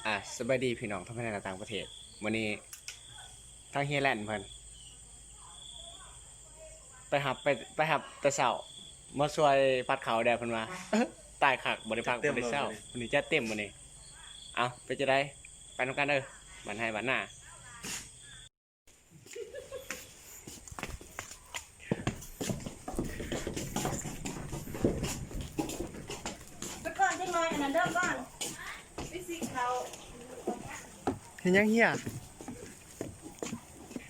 ອ່າ ສະບາຍດີພີ່ນ້ອງທັງພາຍໃນ ແລະ ຕ່າງປະເທດ. ມື້ນີ້ທາງເຮຍແລນເພິ່ນໄປຮັບ ໄປ ໄປຮັບແຕ່ເຊົ້າ ມາຊ່ວຍພັດເຂົ້າແດ່ເພິ່ນວ່າ. ຕາຍຄັກ ບໍ່ໄດ້ພັກບໍ່ໄດ້ເຊົາ ມື້ນີ້ຈັດເຕັມມື້ນີ້. ເອົ້າ ເປັນຈັ່ງໃດ ໄປນຳກັນເດີ ບ້ານໄຮ່ບ້ານນາ. ໄປກ່ອນຈັກໜ່ອຍ ອັນນັ້ນເດີກ່ອນ ໄປຊິກເຂົ້າ. ເຮັດຫຍັງເຮຍ?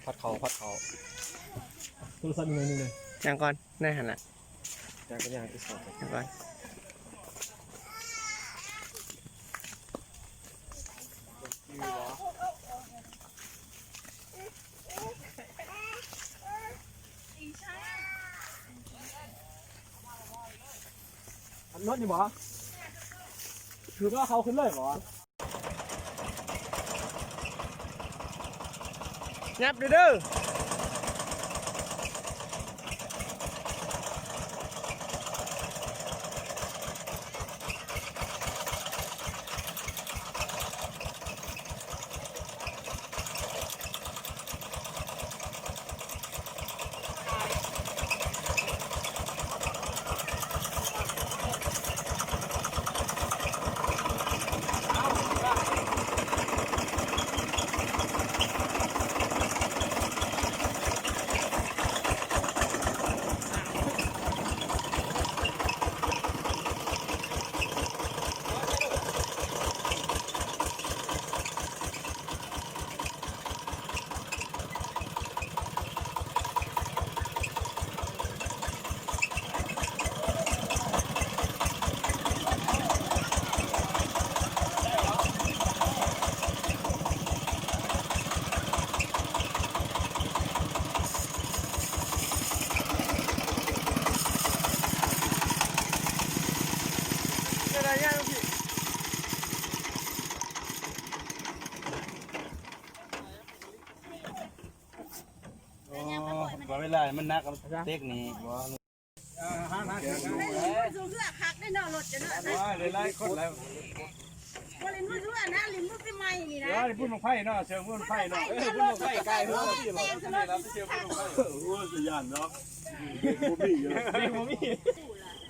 ພັດເຂົ້າ ພັດເຂົ້າ. ໂທລະສັບອີກໜ່ອຍໜຶ່ງເດີ. ຫຍັງກ່ອນ? ໃນຫັ້ນລະ. ອັນລົດນີ້ບໍ່? ຄືວ່າເຂົາຂຶ້ນເລີຍບໍ່? ຫຍັບເດີ. ໂອ້ ບໍ່ເວລາມັນໜັກ ເຕັກນີ້ບໍ່. ເອີ ຫາ ຫາ ເອີ ສູງເທື່ອຄັກໄດ໋ເນາະ ລົດຈະເນາະ. ໂອ້ຍ ຫຼາຍໆຄົນແລ້ວ ບໍ່ຫຼິ້ນມື້ຊົ່ວນະ ຫຼິ້ນມື້ປີໃໝ່ນີ້ນະ. ເອີ ບຸນບັ້ງໄຟເນາະ ເຊີງບຸນບັ້ງໄຟເນາະ. ເອີ ບຸນບັ້ງໄຟກາຍຫົວ ໂອ້ຍ ສະຢ້ານເນາະ ບໍ່ມີຢູ່ ບໍ່ມີ.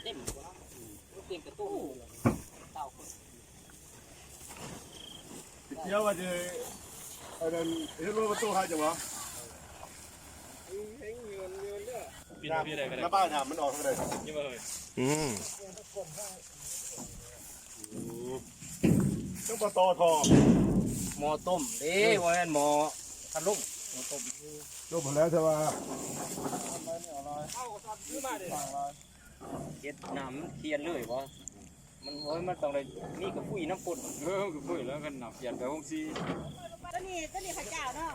ເຕັມ ເຕັມກະຕູ້ ເຕົາ ດຽວວ່າຈະ ອັນນັ້ນ ເຮັດລົດປະຕູໃຫ້ເຈົ້າບໍ່? ປິດເອົາພີ້ໃດກໍໄດ້ ລະບາຍນ້ຳມັນອອກທາງໃດ? ນີ້ບໍ່ເຮີ້ຍ? ອືມ ຕ້ອງບໍ່ຕໍ່ທໍ່ ໝໍ້ຕົ້ມເດ້ ບໍ່ແມ່ນໝໍ້ພັດລົມ ໝໍ້ຕົ້ມ. ລົມແລ້ວແຕ່ວ່າ ເຮັດນ້ຳມັນຂຽນເລີຍບໍ່? ມັນ ໂອ້ຍ ມັນຕ້ອງໄດ້ມີກະປຸ້ຍນ້ຳປົນ. ເອີ ກະປຸ້ຍແລ້ວກັນ ນ້ຳຂຽນໄປຫົກສີ່. ຕົວນີ້ ຕົວນີ້ເຂົາເຈົ້າເນາະ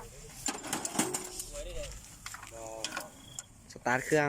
ສະຕາດເຄື່ອງ.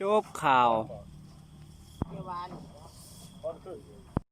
ຈົບຂ່າວ.